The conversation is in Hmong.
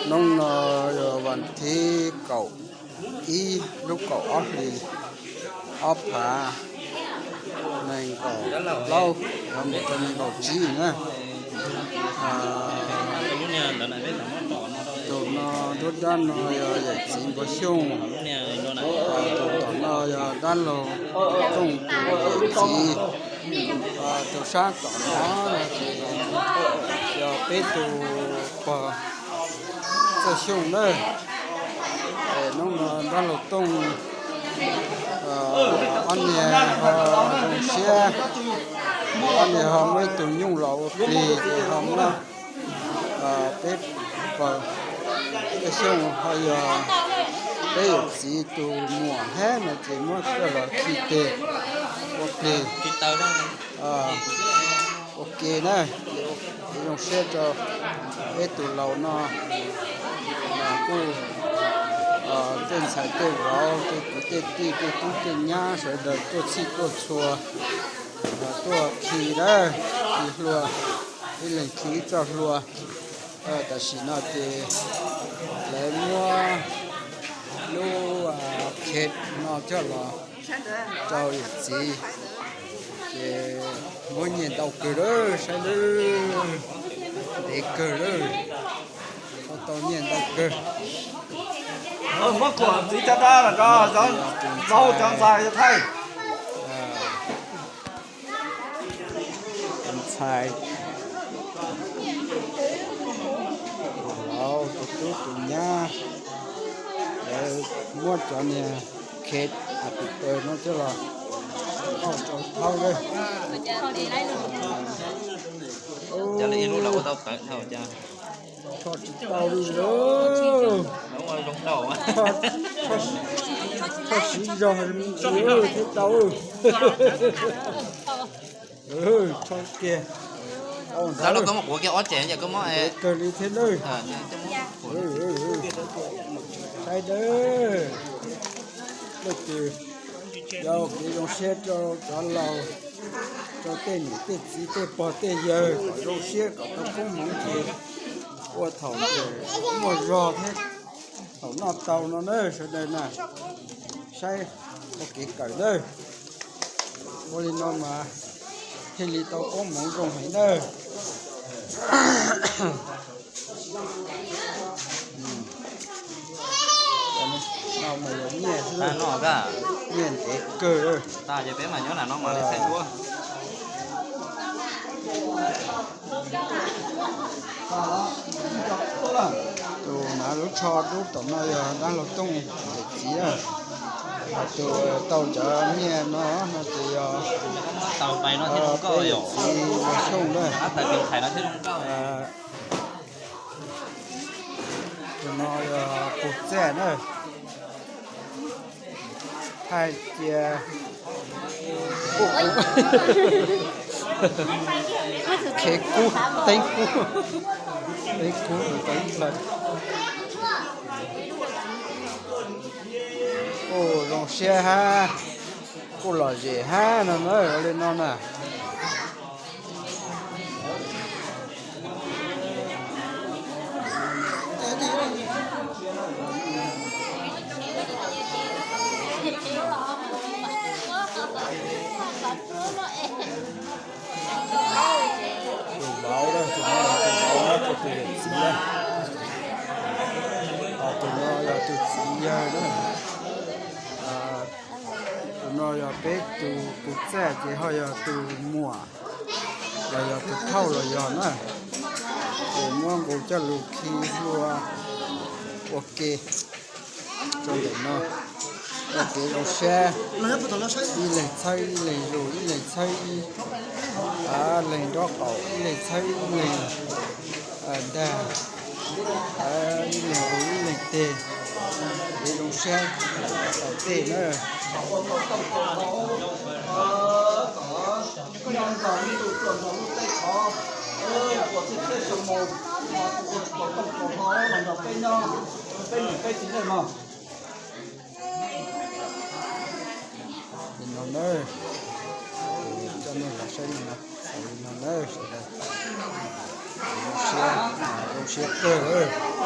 Hnub no yog vas thib kaum ib lub kaum ob hlis ob phav nees nkaum plaub, mus rau nees nkaum tsib na. Tus no nruab nrab no yog yawm txiv Npua Xyooj, tus tom no yog dab laug Tooj tus yawm txiv, tus sab tom no yog peb tus pog Txawj Xyooj na. Hnub no dab laug Tooj ob niag ho zoo siab, ob niag ho muaj ib tug nyuj los ua plig, ces ho muab peb pog Txawj Xyooj ho yog peb yawm txiv tus muam hab no ces muab coj los khi teg ua plig ua ke na. Ces zoo siab rau peb tus laus no kuj tej ntxhais tej vauv tej kwv tej tij tej tub tej nyab sawv daws tuaj txhij tuaj txhua tuaj khi na, khi hlua, ib leeg khi ib txoj hlua. Tam sim no ces lawv muab lub khev no coj los rau yawm txiv, ces muab nyiaj ntau kawg lawm, saib lawm, ntev kawg lawm, muab tau nyiaj ntau kawg. Muab kuam txiv cov dab los rau cov laus cov ntxhais thaij. Tus ntxhais, tus laus, tus tub tus nyab, lawv muab cov niag khev a pim paws no coj los thauj rau thaub lawm. Tsho tsis tau li lawm. Tsho siv zog me ntsis thiaj tau. Tsho kiag. Ntev kawg li thiab lawm. Saib dawb, leej twg yog kev zoo siab rau cov laus, rau tej niam tej txiv tej pog tej yawg kom zoo siab kom tau koob hmoov ces ua thaum muaj zog thiab thaum noj tau no na sawv daws na. Saib ua kev kawm nawb. Ua li no mas thiaj li tau koob hmoov zoo heev nawb. No mas yog nyiaj xwb, nyiaj ntev kawg. Tus hnav lub tsho dub tom no yog dab laug Tooj yawm txiv, tus tau cov nyiaj no no ces yog peb yawm txiv Npua Xyooj na. Tus no yog Pug Txaj na. Thaij cia, khev kub, teeb kub, teeb kub tus tau ib plhaw. Kuj zoo siab hab, kuj lom zem hab no na, ua li no na. Tus vauv, tus vauv nyob rau tus yawm txiv na. Tus no yog tus txiv yawg na. Tus no yog peb tus, tus txaj ces ho yog tus muam, los yog tus thauj los yog na. Ces muab nqus coj lug khi hlua ua ke rau ntawm no, ua kev zoo siab, ib leeg txhawb ib leeg lug, ib leeg txhawb ib leeg nraub qaum, ib leeg txhawb ib leeg ntag, ib leeg lug ib leeg teg, kev zoo siab tom ntej na. Li no na, coj nej los saib li no, xaus li no na sawv daws. Zoo siab, zoo siab kawg.